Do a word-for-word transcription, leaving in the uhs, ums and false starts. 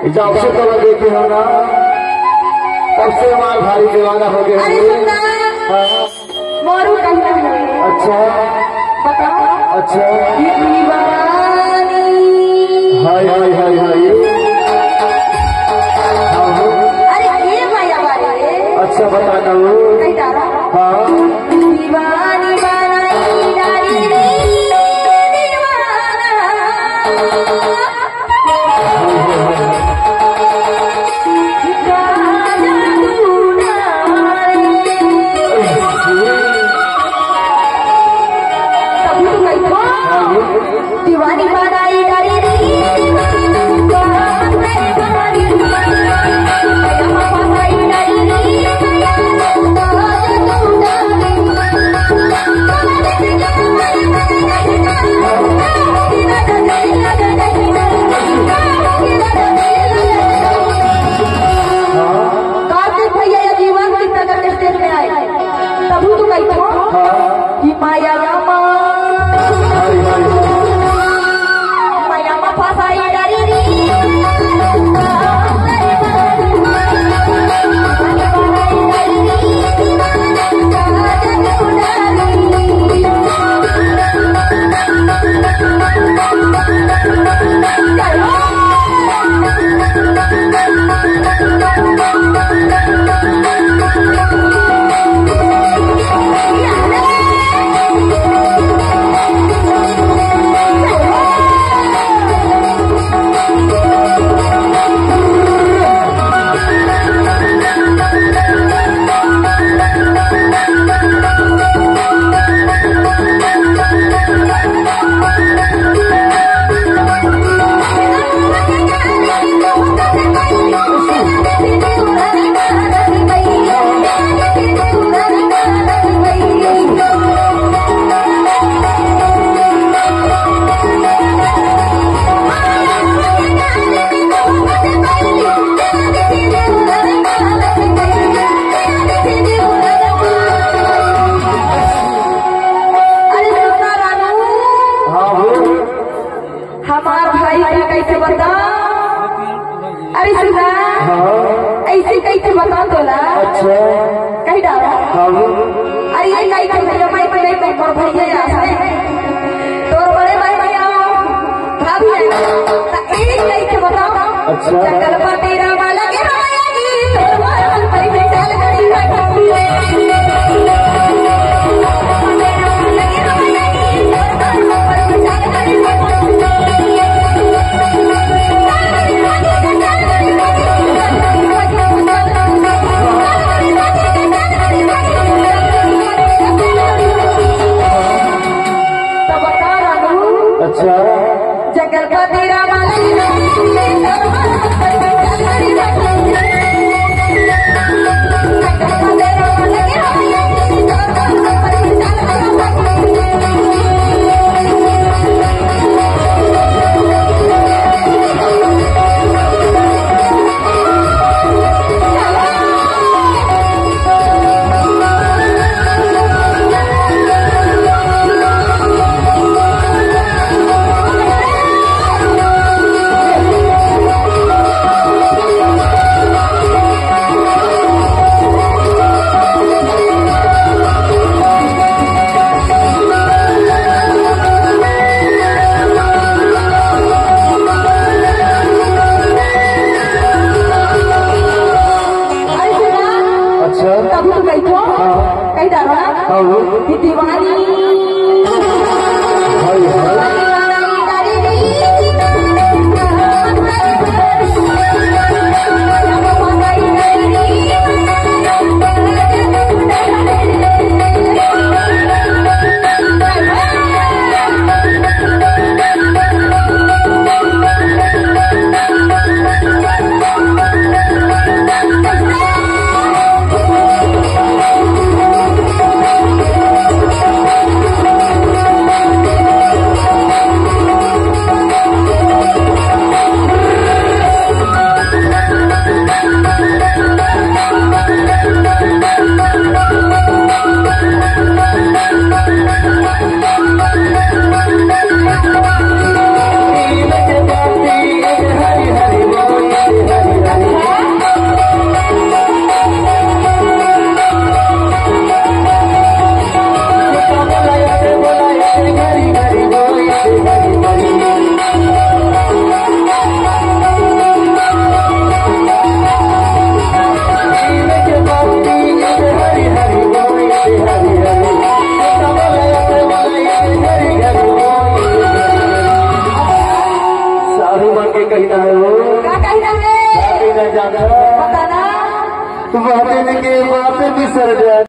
जब से तो देखे हो ना, तब से हमार भारी दीवाना हो गए अरे हो। सुन ना, हाँ। मोरू कहना है। अच्छा। बताओ। अच्छा। ये दीवानी। हाय, हाय, हाय, हाय। हाँ, हाँ। अरे, ये माया वाली है। अच्छा, बता दो। नहीं डाला। हाँ। दीवानी बनाई डाली रे, दीवाना। दीवानी बनाई डाली रे। कार्तिक भैया या दीवान की प्रकट स्टेज में आए, तभी तो कही थो कि माया रामा, माया मा फसाई डारी री। अरे सुना रानू, हाँ, बोल। हमार भाई के कैसे बता? अरे सुना, हाँ। ऐसे कैसे बता तोला? अच्छा। कही डाला। हाँ, बोल। अरे ये कैसे भैया, मैं तो नहीं, मोर भैया यार है। तोर बड़े भाई भैया, भाभी है। तो एक कैसे बताओ? अच्छा। जंगल पा तेरा वाला के हमारा जी, तोर वाला पर भी चाल करी। अच्छा। जंगल का तेरा वाला अरे सुना, अच्छा। तभी तो कही थो, हाँ। कही डालो ना। हाँ, वो। कि दीवानी। हाय, हाय। पता ना। वह दिन के बात बिसर जा।